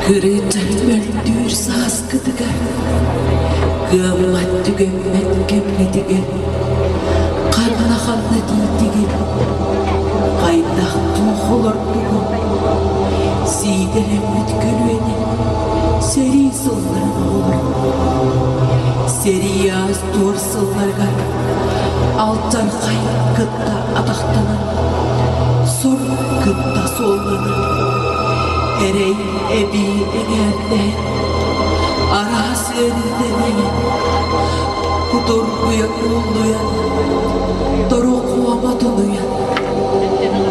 Кырыытын мөлтүүр сааскытыгар, кыаммат түгэммэт кэмҥитигэр ханна-ханна тиийдигит, хайдах туох олордугут, сиидэлэммит көлүөнэ сэрии сылларын оҕолоро. Сэрии аас-туор сылларыгар алдьархай кытта атахтанан, сор кытта суолланан, эрэй эбии эҥээрдээн, араас ыарыытын кутургуйа кууллуйан, торохуома тунуйан,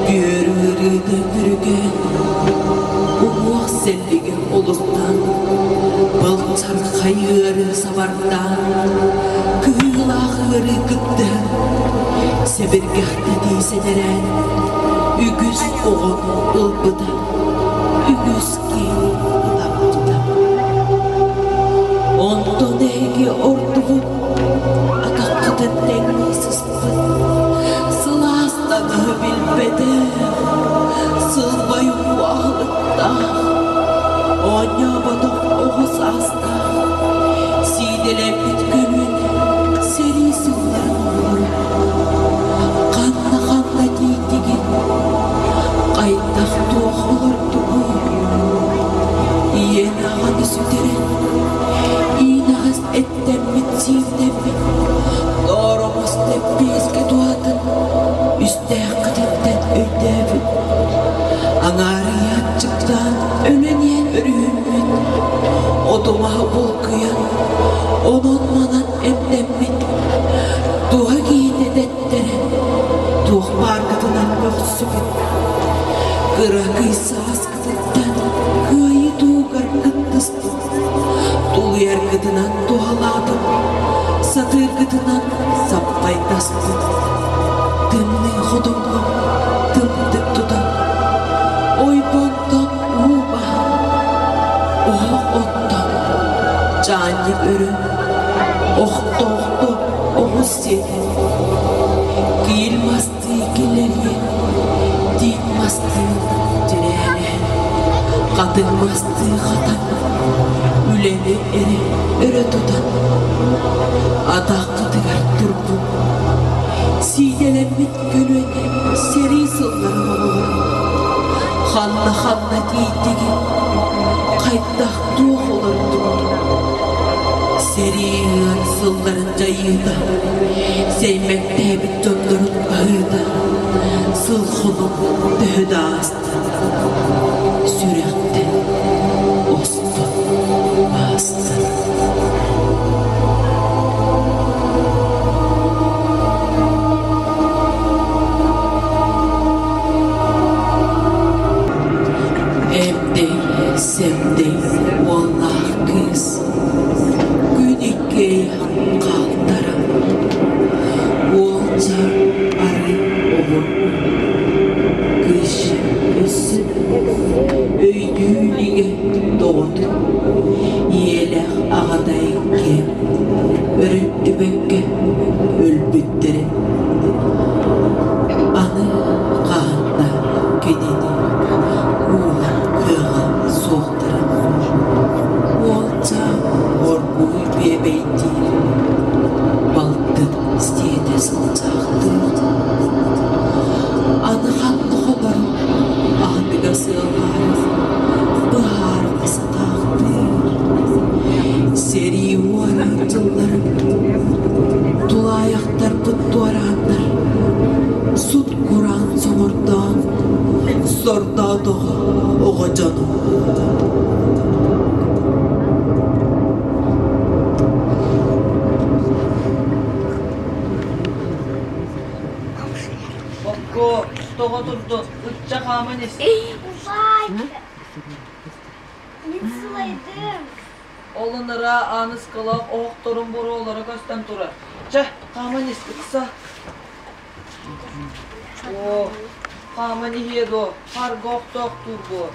бүөр ыарыыта бүрүкээн, уҥуох сэллигэ олустаан, былчархай ыарыы сабардаан, кыһыылаах ыарыы кыттыһан, сэбиргэхтэтии сэтэрээн, үгүс оҕону ылбыта, үгүс киһини ытаппыта. Онтон эһиги ордугут атаххытын тэҥнии сыспыт, сылаас таҥаһы билбэтэх, сылбай уу аһылыктаах, оонньооботох оҕо саастаах, сиидэлэммит көлүөнэ сэрии сылларын оҕолоро. Ханна-ханна тиийдигит, хайдах-туох олордугуй? Ийэн аҕаны сүтэрэн, иинэҕэс эттэммит-сииннэммит, тооромос тэппиэскэ туһатын үстээххититтэн өйдөөбүт, аҥаарыйа аччыктаан өлөн иһэн өрүһүммүт, оту-маһы булкуйан, онон-манан эмтэммит, туһа киһитэ дэттэрэн, туох бааргытынан мөхсүбүт, кыракый сааскытыттан кыайыы туһугар кыттыспыт, тулуйаргытынан туһалаабыт, сатыыргытынан саппайдаспыт, тымныы хотоҥҥо тымтык тутан, ойбонтон уу баһан, оһох оттон, чаанньык өрөн, охто-охто оҕус сиэтэн, киил мастыы килэлиэн, тиит мастыы тирээлээн, хатыҥ мастыы хатан, үлэни эрэ өрө тутан, атаххытыгар турбут, сиидэлэммит көлүөнэ сэрии сылларын оҕолоро ханна-ханна тиийдигит, хайдах-туох олордугут? Сэрии ыар сылларын дьайыыта, сэймэктээбит дьоннорун баһыыта сыл-хонук төһө да ааста, сүрэхтэн оспот ааста. Эмдэй, сэмдэй уоллаах кыыс күн иккиэйэх хаалтара. Уолча арыы обургу, кыысча өссө өйдүү илигэ доҕотун, ийэлээх аҕата иккиэн өрүттүбэккэ өлбүттэрэ. Аны хаһан да кинини кууһар кыаҕа суохтара. Уолчаан оргууй биэбэйдиир, балтын сиэтэ сылдьаахтыыр. Аны ханна хонорун аһыныга сыаллаары быһаарына сатаахтыыр. Сэрии уораан дьылларын тулаайахтарбыт туорааннар, сут-кураан соҥордоон, сордоотоҕо оҕо дьону. Окко, тоҕо турдун, ычча хааман ис. Мин сылайдым. Ол ыныраа ааныскалаах оһохторун буруолара көстөн турар. Чэ, хааман ис, ыкса. Оо, хааман иһиэ дуо, харга охтоохтуур буо.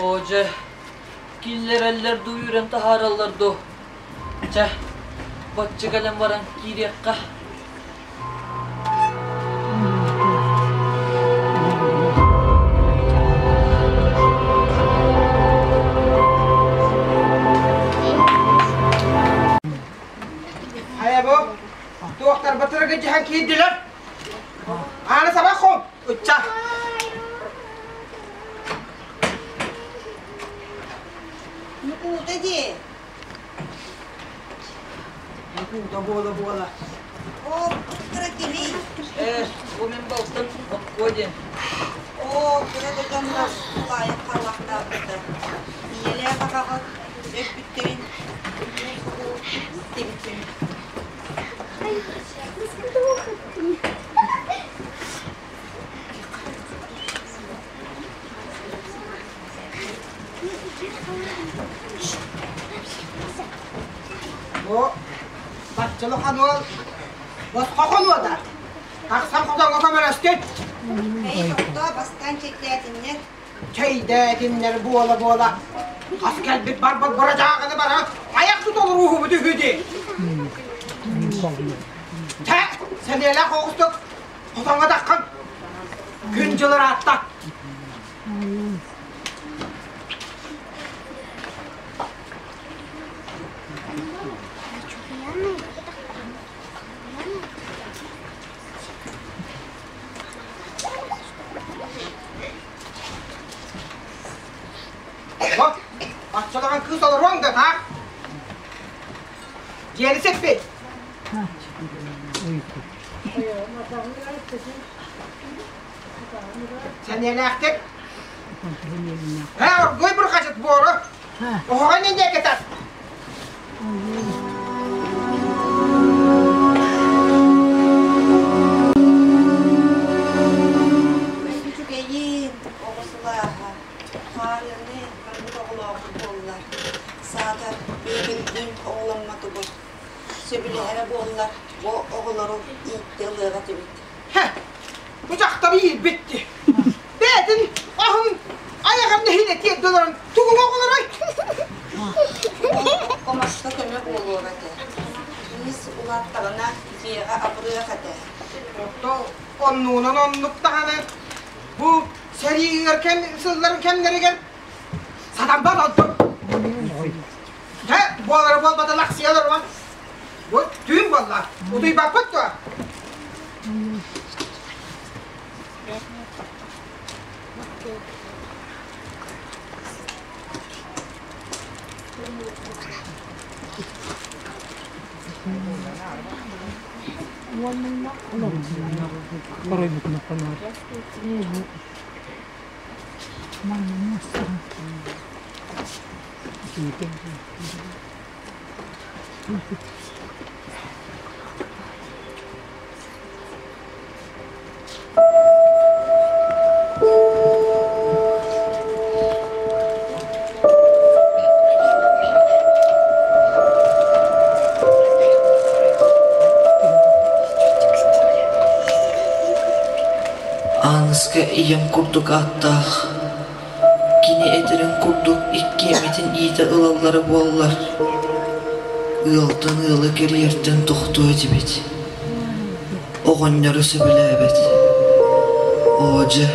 Оо дьэ, киллэрэллэр дуу, үүрэн таһаараллар дуу? Чэ, бачча кэлэн баран киириэххэ. Хайа бу, туохтарбытыгар дьиһэн киирдилэр. Ааны саба хом, ычча. Нукуута дии. Нукуута буола-буола. Оо, кыра киһи. Ээ, бу мин балтым Окко диэн. Оо, кыра да дьоннор тулаайах халлахтаабыттар. Ийэлээх аҕаҕыт өлбүттэрин истибитим. Бу баччалык хануол босхо хонуода. Тахсан хотоҥҥо көмөлөстүн. Эй, тохтоо, бастаан чэйдээтиннэр. Чэйдээтиннэр буола-буола. Хас кэлбит барбат бырадьааганы бара айах тутулуруһубут үһү дии. Тэ, сэниэлээх оҕустук хотоҥҥо таххан күн дьыл ыраатта. Бak, баччалаҕан кыыс олоруоҥ да таах. Дьиэни сиппит. Сэниэлээхтик. Ээ, оргуй бурҕачыт буору. Оһоҕо иннин тас. Үчүгэйин, оҕо сылааһа, хаарыаны маннык оҕолоохпут буоллар, саатар бэйэбин оҕоломмотубут. Сөбүлэһэрэ буоллар, бу оҕолору ииттэ ылыах этибит. Хэ, бу дьахтары иирбит дии. Бэйэтин аһын айаҕар нэһиилэ тиэрдэ олорон тугуҥ оҕолорой? Омосто көмө буолуох этэ. Киис улааттаҕына дьиэҕэ абырыах этэ. Отто оннуунан оннук даҕаны бу сэрии ыар кэм сылларын кэмнэригэр сатаммат онтум. Дьэ, буолара буолбата лахсыйалар уон. Бу түүн буолла. Утуйбаппыт дуо? Ааныска ийэм курдук ааттаах Кини этэрин курдук иккиэммитин иитэ ылаллара буоллар, ыалтан ыалы кэрийэртэн тохтуо этибит. Оҕонньору сөбүлээбэт. Оо дьэ,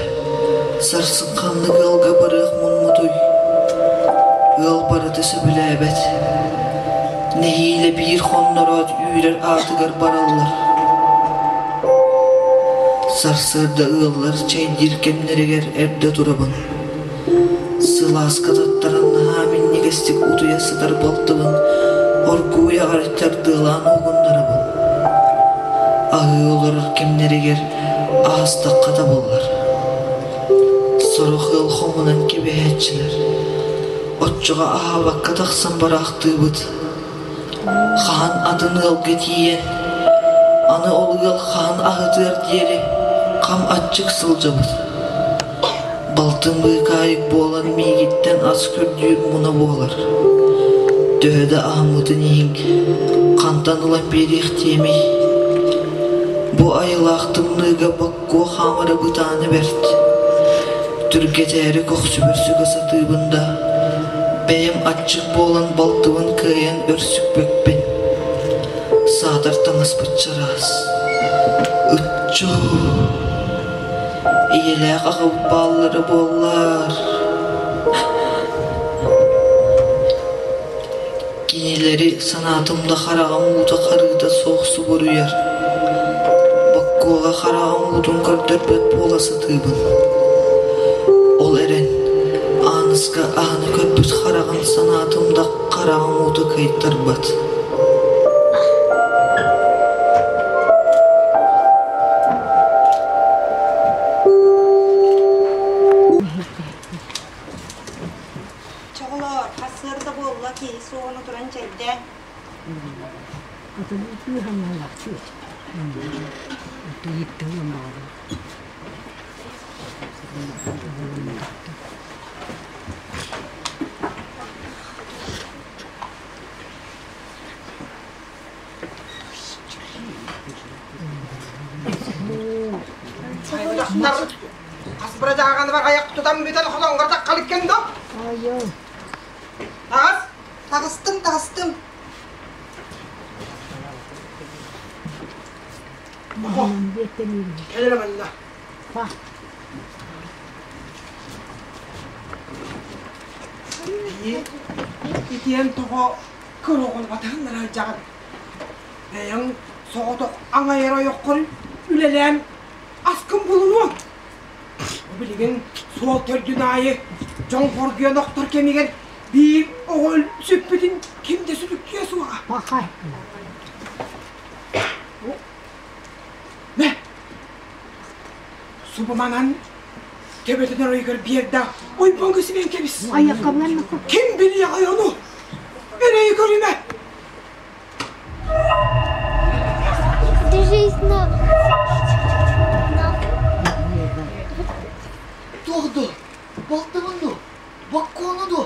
сарсын ханнык ыалга барыах муммутуй? Ыал барыта сөбүлээбэт. Нэһиилэ биир хоннороот үүрэр аатыгар бараллар. Сарсыарда ыаллар чэйдиир кэмнэригэр эрдэ турабын. Сылааска таттаран наһаа минньигэстик утуйа сытар балтыбын оргууй аҕай тардыалаан уһугуннарабын. Аһыы олорор кэмнэригэр аһастахха табыллар. Сорох ыал хомунан кэбиһээччилэр. Оччоҕо аһаабакка тахсан бараахтыыбыт. Хаһан атын ыалга тиийэн, аны ол ыал хаһан аһытыар диэри хам аччык сылдьабыт. Балтым быыкаайык буолан миигиттэн ас көрдүүр муна буолар. Төһө да аһыммытын иһин хантан ылан биэриэхтиэмий? Бу айылаах тымныыга боккуо хаамара бытаана бэрт. Түргэтээри көхсүбэр сүгэ сатыыбын да, бэйэм аччык буолан балтыбын кыайан өр сүкпэппин. Саатар таҥаспыт чараас. Ыччуу! Ийэлээх аҕабыт бааллара буоллар. Кинилэри санаатым да хараҕым уута харыыта суох субуруйар. Боккуоҕа хараҕым уутун көрдөрбөт буола сатыыбын. Ол эрэн, Ааныска аһына көрбүт хараҕын санаатым да хараҕым уута кыайтарбат. Чоҕолоор, хасыарда буолла киһи суоҕуна туран чэйдээ. Дьахтар хас бырадьааҕаны бар айах тутан бүтэн хотоҥҥор таххалыккын до? Таҕыс! Таҕыстым, таҕыстым. Кэлэрэ манна. Итиэн тоҕо кыра батыһыннара сылдьаҕын? Бэйэҥ соҕотох аҥайар ойоххун үлэлээн аскын булунуоҥ. Билигин суол төрдүн аайы дьон хоргуйан охтор кэмигэр биир оҕо сүппүтүн ким да сүтүктүө суоҕа. Пахай. Мэ! Субуманан төбөтүн оройугар биэрдэ ойбоҥго симэн кэбис. Ким билиэҕэй ону? Эрэйи көрүмэ! Держись на... Туох дуо? Балтыбын дуо? Боккуону дуо?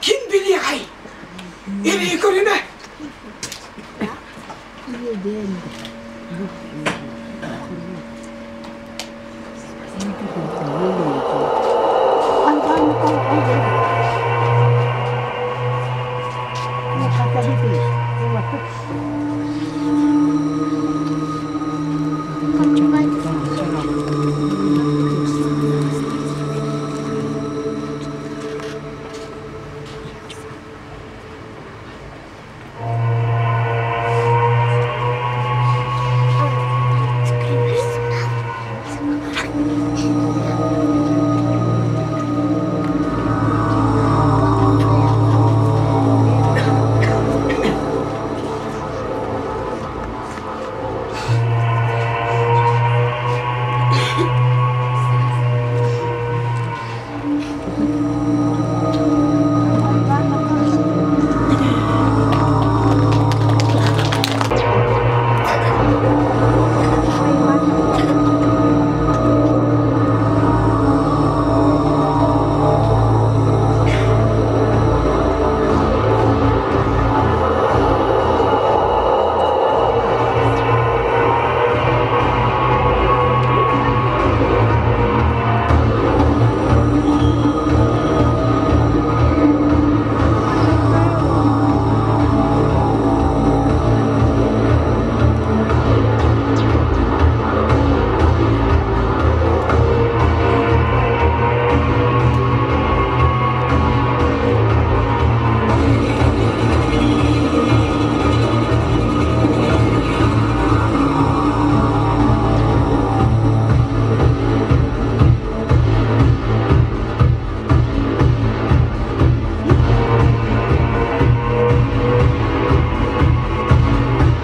Ким билиэҕэй? Эрэйи көрүмэ!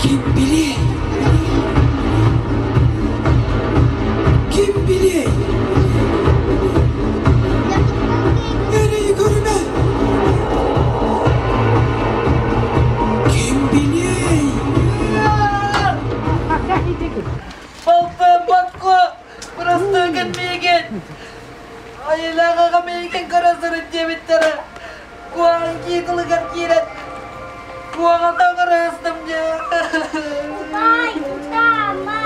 Ким билиэй? Ким билиэй? Эрэйи көрүмэ! Ким билиэй? Балтым Бакко, бырастыгын миигин! Айылаах аҕа миигин көрө сырыт диэбиттэрэ. Куһаҕан кии тылыгар киирэн, куһаҕаны оҥоро дьэ. Убай, утаама.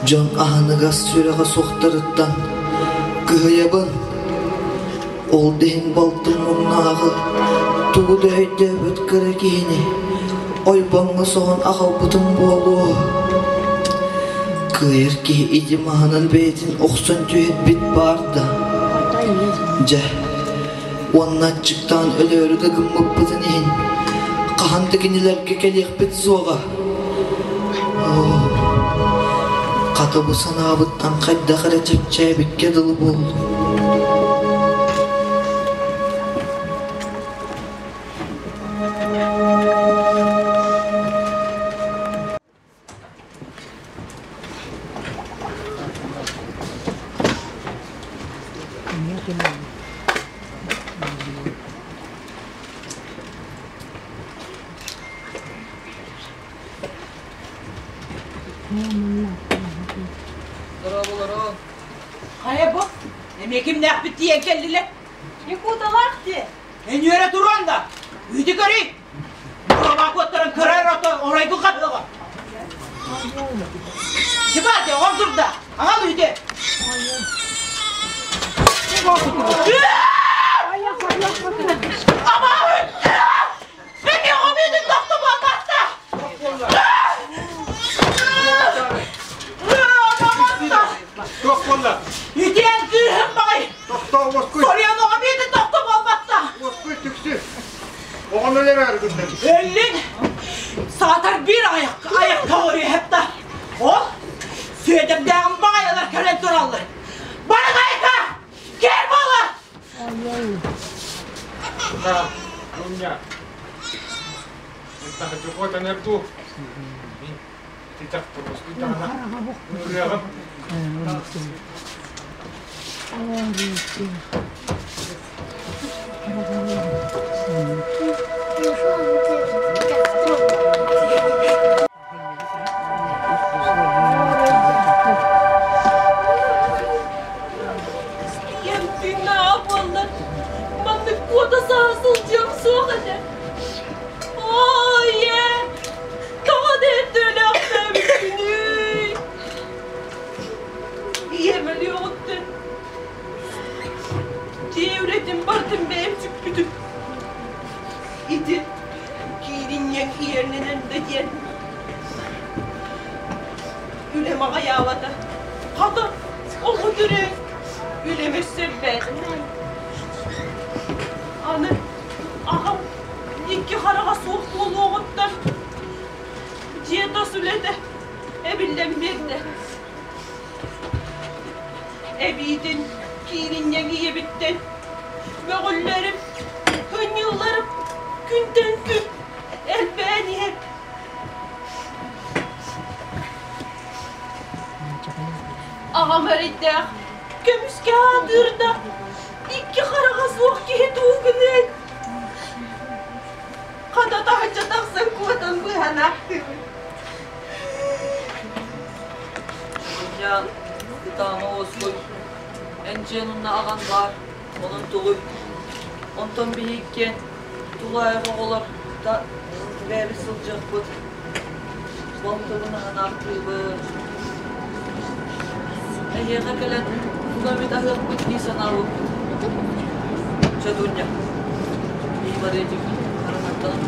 Дьон аһыныгас сүрэҕэ суохтарыттан кыһыйабын. Ол да иһин балтым муҥнааҕы тугу да өйдөөбөт кыра киһини ойбоҥҥо соһон аҕалбытым буолуо. Кыайар киһи ити маһынан бэйэтин охсон түһэрбит баар да. Дьэ, уонна аччыктаан өлөөрү да гыммыппытын иһин хаһан да кинилэргэ кэлиэхпит суоҕа. Оо, хата бу санаабыттан хайдах эрэ чэпчээбиккэ дылы буоллум. Дорооболорун. Хайа бу? Эмиэ кимнээхпит тиийэн кэллилэр? Якуталаах дии. Энүөрэ туруон да! Үтү көрүй! Боробаакуоттарын кыра эрэ оройгун хатыаҕа. Типа, оҕом турда! Аҕал үтү! Туох буолла? Үтүөн кыыһым баҕай! Тохтоо, уоскуй! Соруйан оҕо биэтин тохто буолбатта! Уоскуй, түксү! Оҕону өлөрөөрү гынным. Өллүн! Саатар биир аяқ, аяққа орыйыпта. Ол Сүөдэрдээҕим баҕайылар кэлэн тураллар. Барыҥ айка! Кэр буола! Дуня, таһырдьа эр дуу? Мин титэх турбуспут даҕана ырыаҕым. Ийэм тыыннааҕа буоллар, маннык куота саһа сылдьыам суох этэ. Оо, ийээ, тоҕо да эрдэ өлөөхтөөбүккүнүй? Ийэм өлүөҕүттэн. Барытын бэйэм сүкпүтүм. Ити кииринньэҥ иэрнэнэн да диэн үлэм аҕыйаабата. Хата, оҕо төрөөн үлэм өссө элбээтэ. Аны аҕам икки хараҕа суох буолуоҕуттан дьиэ тас үлэтэ эбиллэн биэрдэ. Эбиитин кииринньэҥ ийэбиттэн мөҕүллэрим, ынньылларым күнтэн күн элбээн иһэр. Аҕам эрэйдээх көмүскэ аатыырда икки хараҕа суох киһи тугу гыныай? Хата таһырдьа тахсан куотан быыһанаахтыыбын. Мунньаан, ытаама уоскуй, эн дьиэн онно аҕан баар, онон тулуй. Онтон биһи иккиэн тулаайах оҕолор да бэйэбит сылдьыахпыт. Балтыбын аһынаахтыыбын. Эһиэхэ кэлэн тугу эмит аһыахпыт дии санаабыппыт. Чэ, Дуня, биһи барыа этибит, хараҥаттан.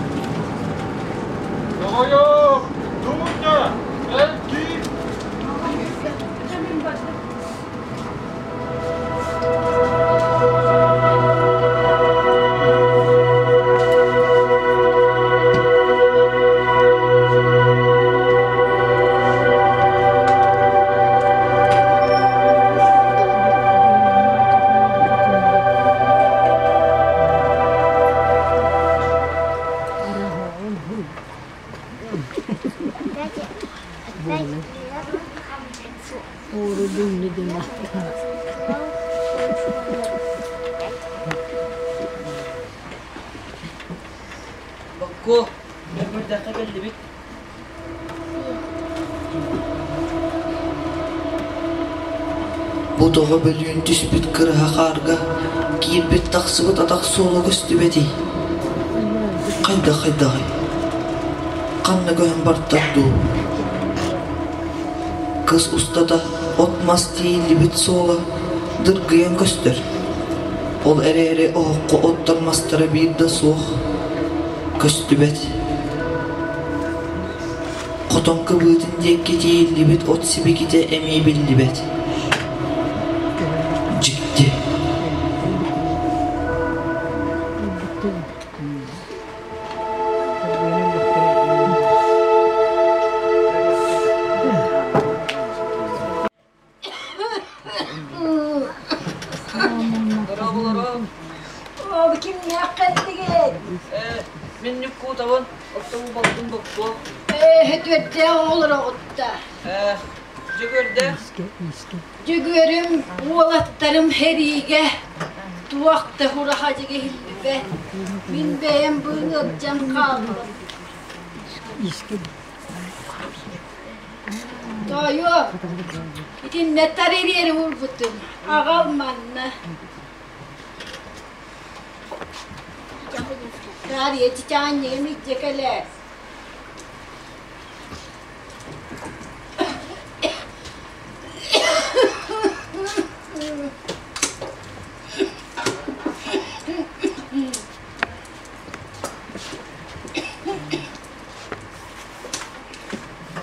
Тоҕойоо, Дуня, эн киир! Мин бардым. Боккуо, өлбүрдэххэ кэллибит. Бу тоҕо бөлүүн түспүт кыраһа хаарга киирбит-тахсыбыт атах суола көстүбэтий? Хайдах-хайдаҕый? Ханна көһөн бартар дуу? Кыс устата от-мас тиийиллибит суола дыргыйан көстөр. Ол эрээри оһоххо оттор мастара биир да суох, көстүбэт. Хотон кыбыытын диэки тиийиллибит от сибикитэ эмиэ биллибэт. Дьикти. Дорооболорум. Оо, кимнээх кэллигит? Э, мин Ньуккуутабын, оттон балтым Боккуо. Ээ, түөртээх оҕолор оҕутта. Э, Дьөгүөрдээх. Дьөгүөрүм, уолаттарым сэриигэ туох да ураһадьыга иһиллибэт. Мин бэйэм быын ыалдьан хааллым. Тоойуом, итиннэ тар ириэри уурбутум, аҕал манна. Дарья чичаанньыгым илдьэ кэлээр.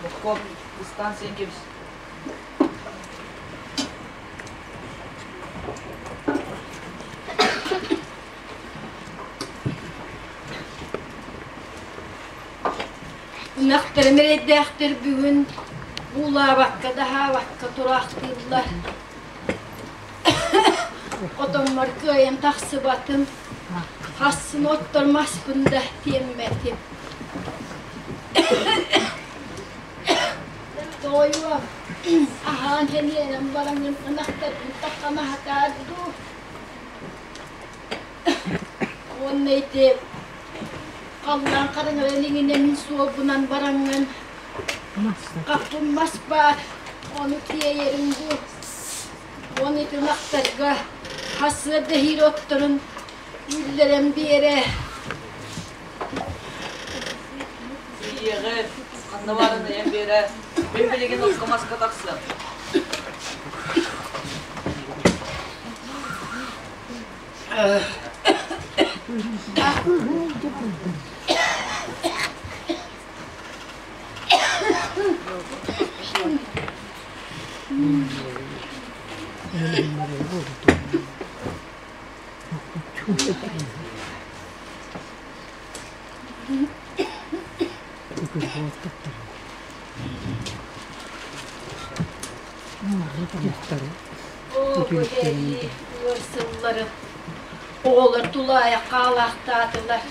Бокко, ыстаан сиэн кэбис. Ынахтарым эрэйдээхтэр бүгүн буулаабакка да аһаабакка тураахтыыллар. Хотоммор кыайан тахсыбатым, хассын оттор маспын да тиэммэтим. Тоойуом, аһаан сэниэнэн бараҥҥын ынахтарбын таххана сатаар дуу. Уонна ити халлаан хараҥаран иҥинэ мин суолбунан бараҥҥын хаппын мас баар, ону тиэйэрим дуу. Уонна ити ынахтарга хасыар да иһиир отторун үллэрэн биэрэ. Ийэҕэ ханна баарын ыйан биэрэ. Мин билигин окко маска тахсыам. Оо, бу сэрии ыар сыллары оҕолор тулаайах хаалаахтаатылар.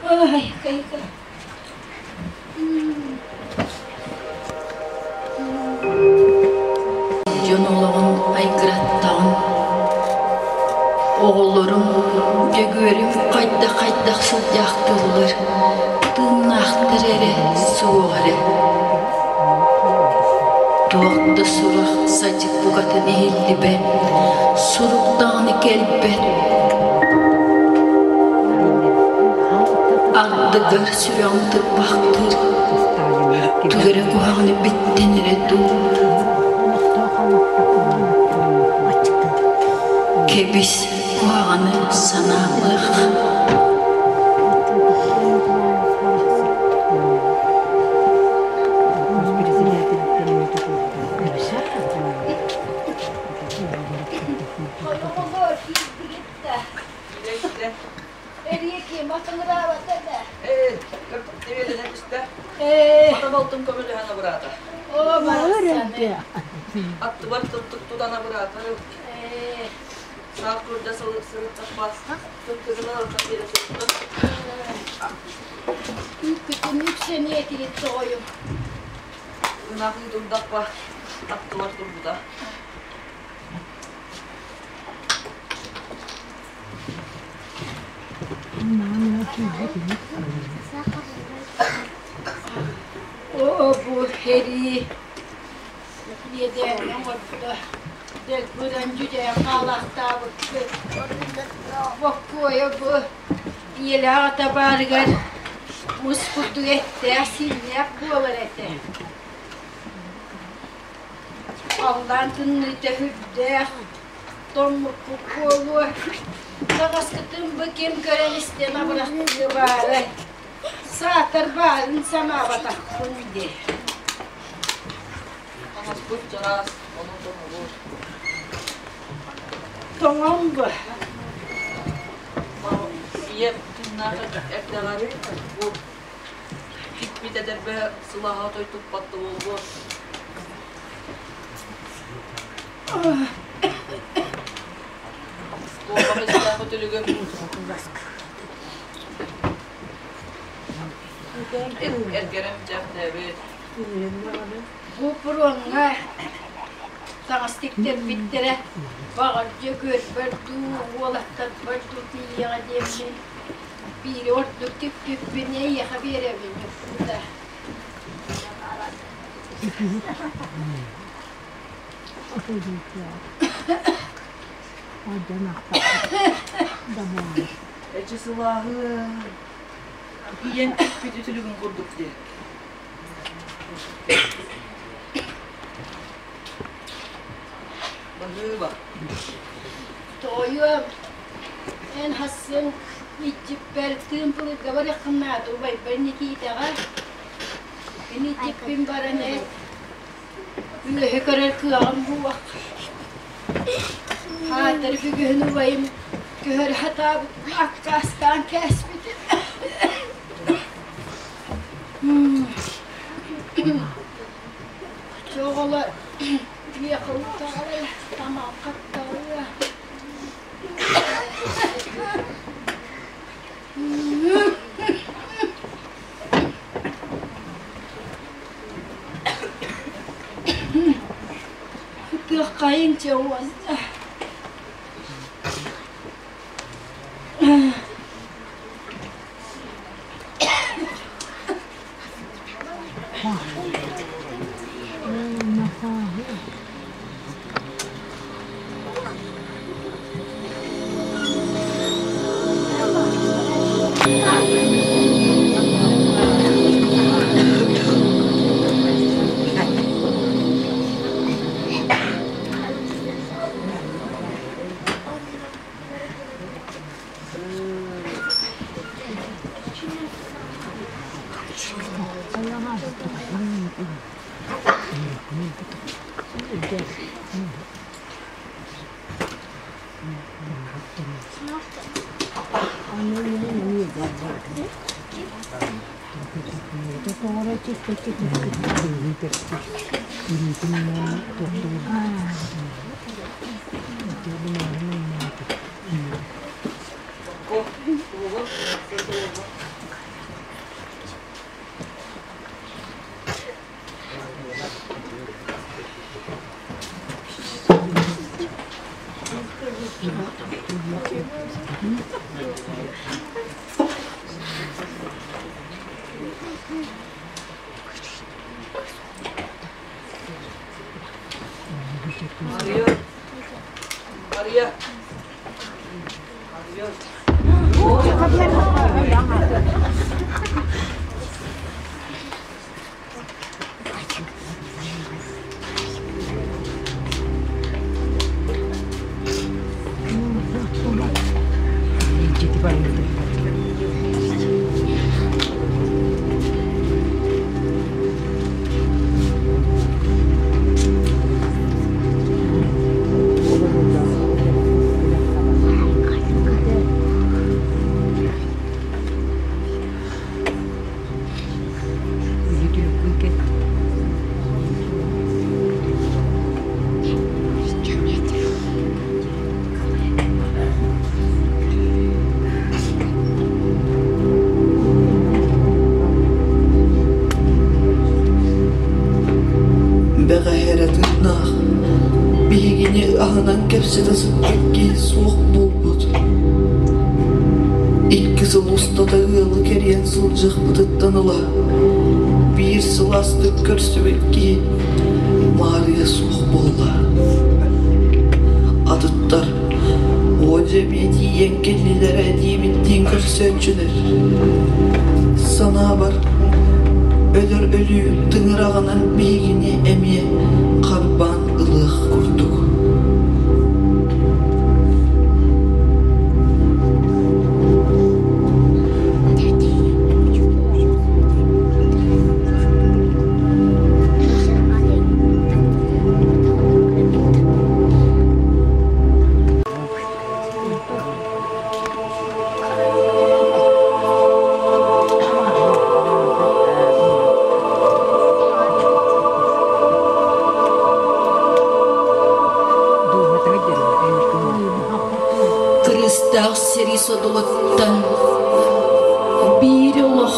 Ай, кайка. Дьон олоҕун айгыраттаҕын, оҕолорум, Дьөгүөрүм хайдах-хайдах сылдьаахтыыллар, тыыннаахтар эрэ, суох эрэ. Туох да сурах садьык букатын иһиллибэт, сурук даҕаны кэлбэт. Ардыгар сүрэҕим тырбахтыыр, тугу эрэ куһаҕаны биттэн эрэ дуу. Кэбис, куһаҕаны санаамыах. Оҕолор киирдигит да? Эриэки матыҥыраабата да? Ээ, тэбиэлэнэ түстэ. Ээ. Ата балтым көмөлөһөн абыраата. Оо, барахсаны. Аттыбар тымтык тутан абыраата. Ээ. Саах курда сырыттахпа тымтыгынан ылсан биэрэ сырытта. Күтүн үксэниэ этигит тоҕойум. Ынах ыытылдахпа аттыбар турбута. Оо, бу сэрии иэдээҥҥэ оҥорбута. Дэлбирэн дьүдьэйэн хаалаахтаабыккыт. Боккуойа бу ийэлээх ата баарыгар мус курдук эттээх-сииннээх буолар этэ. Халлаан тымныыта сүрдээх, тоҥмуккут буолуо. Таҥаскытын бу ким көрөн-истэн абырахтыа баарай? Саатар баарын санаабатахпын дии. Таҥаспыт чараас, ону тоҥолуур. Тоҥон бу. Ийэм тыыннаах эрдэҕэр бу тикпит эдэрбэ сылааһа отой туппат да буолуо. Куобах истээх үтүлүгүм эргэрэн бүтээхтээбит. Бу пуруоҥҥа таҥас тиктэрбиттэрэ, баҕар Дьөгүөрбэр дуу, уолаттарбар дуу тиийиэҕэ диэммин, биири ордук тикпиппин эйиэхэ биэрэбин да. Эчи сылааһы ийэм тикпит үтүлүгүн курдук дии. Баһыыба. Тоойуом, эн хассыҥ иччиппэр тыын былырга барыаххын наада убайбар Никитаҕа. Мин иччиппин баран эт, үөһэ көрөр кыаҕым буох. Хаатар бүгүһүн убайым көһөрө сатаабыт аккаастаан кээспитэ. Оҕолор миэхэ утаҕалай тамаҕым хаттаҕыа. Ытыаххайын чэ уонна. Мария! Мария! Бэҕэһээ эрэ тыыннаах, биһигини аһынан кэпсэтэ сыппыт киһи суох буолбут. Икки сыл устата ыалы кэрийэн сылдьыахпытыттан ыла биир сылаастык көрсүбүт киһи Маарыйа суох буолла. Атыттар оо дьэ эмиэ тиийэн кэллилэр ээ диэбиттиин көрсөөччүлэр. Санаабар, өлөр өлүү тыҥыраҕынан биһигини эмиэ харбаан ылыах курдук. Кырыыстаах сэрии содулуттан биир олох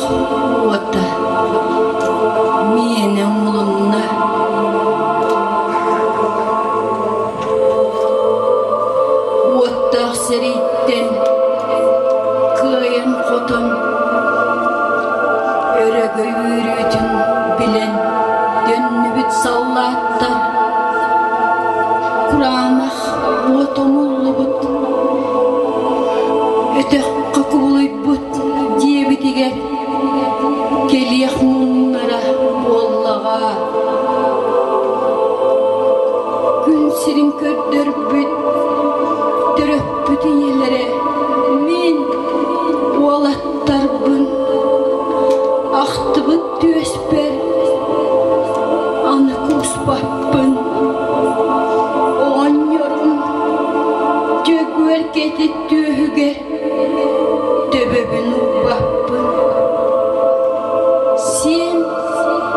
уота миэнэ умулунна. Уоттаах сэрииттэн кыайан-хотон өрөгөй үөрүүтүн билэн төннүбүт саллааттар кураанах уот умуллубут өтөххө кубулуйбут диэбитигэр кэлиэх муҥнара буоллаҕа. Күн сирин көрдөрбүт төрөппүт ийэлэрэ мин уолаттарбын ахтыбыт түөспэр аны кууспаппын. Оҕонньорум Дьөгүөр кэтит түөһүгэр төбөбүн уурбаппын. Сиэн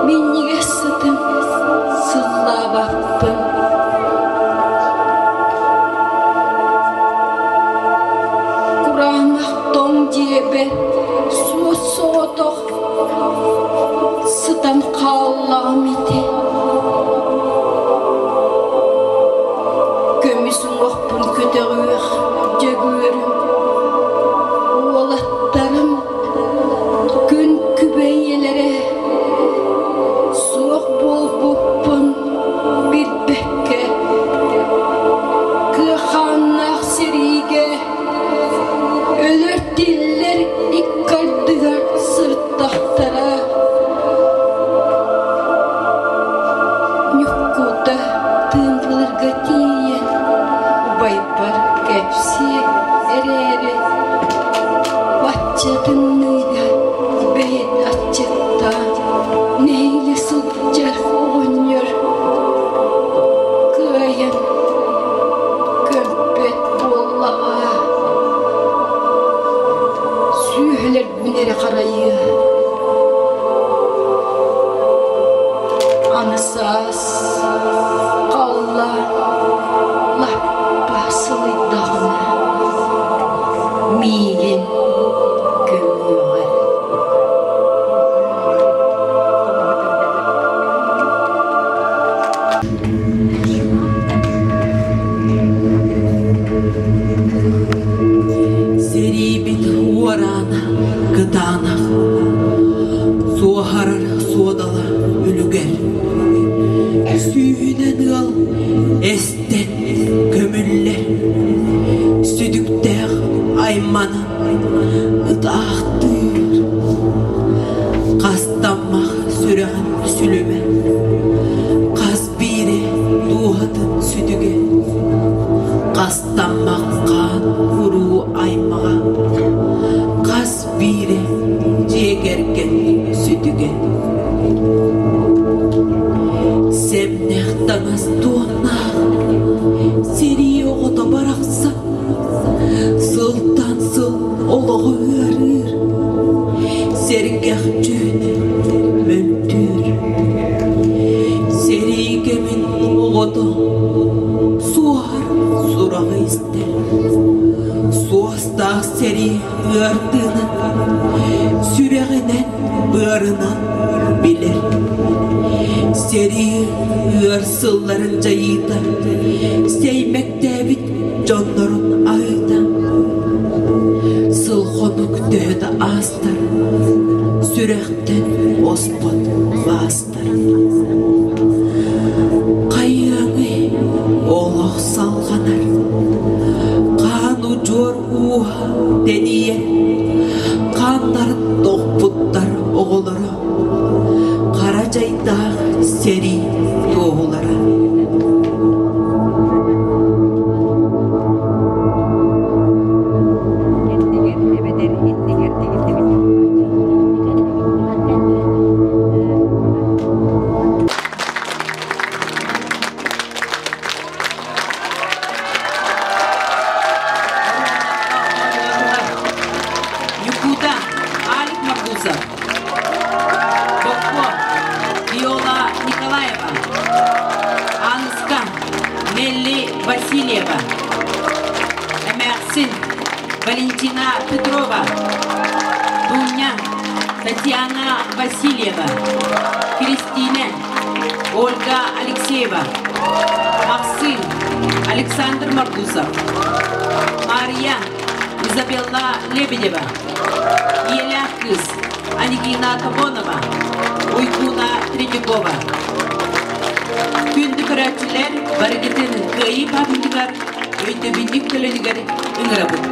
минньигэс сытын сыллаабаппын. Кураанах тоҥ дьиэбэ суос-соҕотох сытан хааллаҕым ити. Көмүс уҥуохпун көтөҕүөх Дьөгүөрүм, уолаттарым күн күбэй ийэлэрэ суох буолбуппун билбэккэ кыахааннаах сэриигэ өлөр-тиллэр икки ардыгар сырыттахтара. Ньуккута тыымпыларга тиийэн убайбар кэпсиэ эрээри бачча тымныыга бэйэт аччыктаан нэһиилэ сылдьар оҕонньор кыайан көмпөт буолла. Сэриибит уораана кытаанах, суоһарар суодала үлүгэр. Сүүһүнэн ыал эстэн көмүллэр, сүтүктээх айманан ытаахтыыр. Хастаммах сүрэҕин сүлүмэ, хас биирэ дууһатын сүтүгэ, хастаммах хаан уруу аймаҕа, хас биирэ дьиэ кэргэн сүтүгэ. Сэмнэх таҥас туоннаах сэрии оҕото барахсан сылтан сыл олоҕо ыарыыр, сэргэх дьүһүнэ мөлтүүр. Сэрии кэмин оҕото суоһар сураҕы истэр, суостаах сэрии ыар тыынын сүрэҕинэн, быарынан билэр. Сэрии ыар сылларын дьайыыта сэймэктээбит дьоннорун аһыыта. Сыл-хонук төһө да аастар, сүрэхтэн оспот баастар. Хайыаҥый, олох салҕанар, хаан удьуор ууһа тэнийэр, хааннарын тохпуттар оҕолоро, хара дьайдаах сэрии туоһулара. Кэннигэр эбэтэр иннигэр тигиллибит. Якута Алик Маргусов, Бокко Виола Николаева, Аныска Нелли Васильева, Эмээхсин Валентина Петрова, Дуня Татьяна Васильева, Кристина Ольга Алексеева, Максим Александр Маргусов, Мария Изабелла Лебедева, Еля кыыс Анигина Кабонова, Уйгуна Третьякова. Күндү көрөөччүлэр барыгытын Кыайыы пааматыгар өйдөбүнньүк төлөнүгэр ыҥырабыт.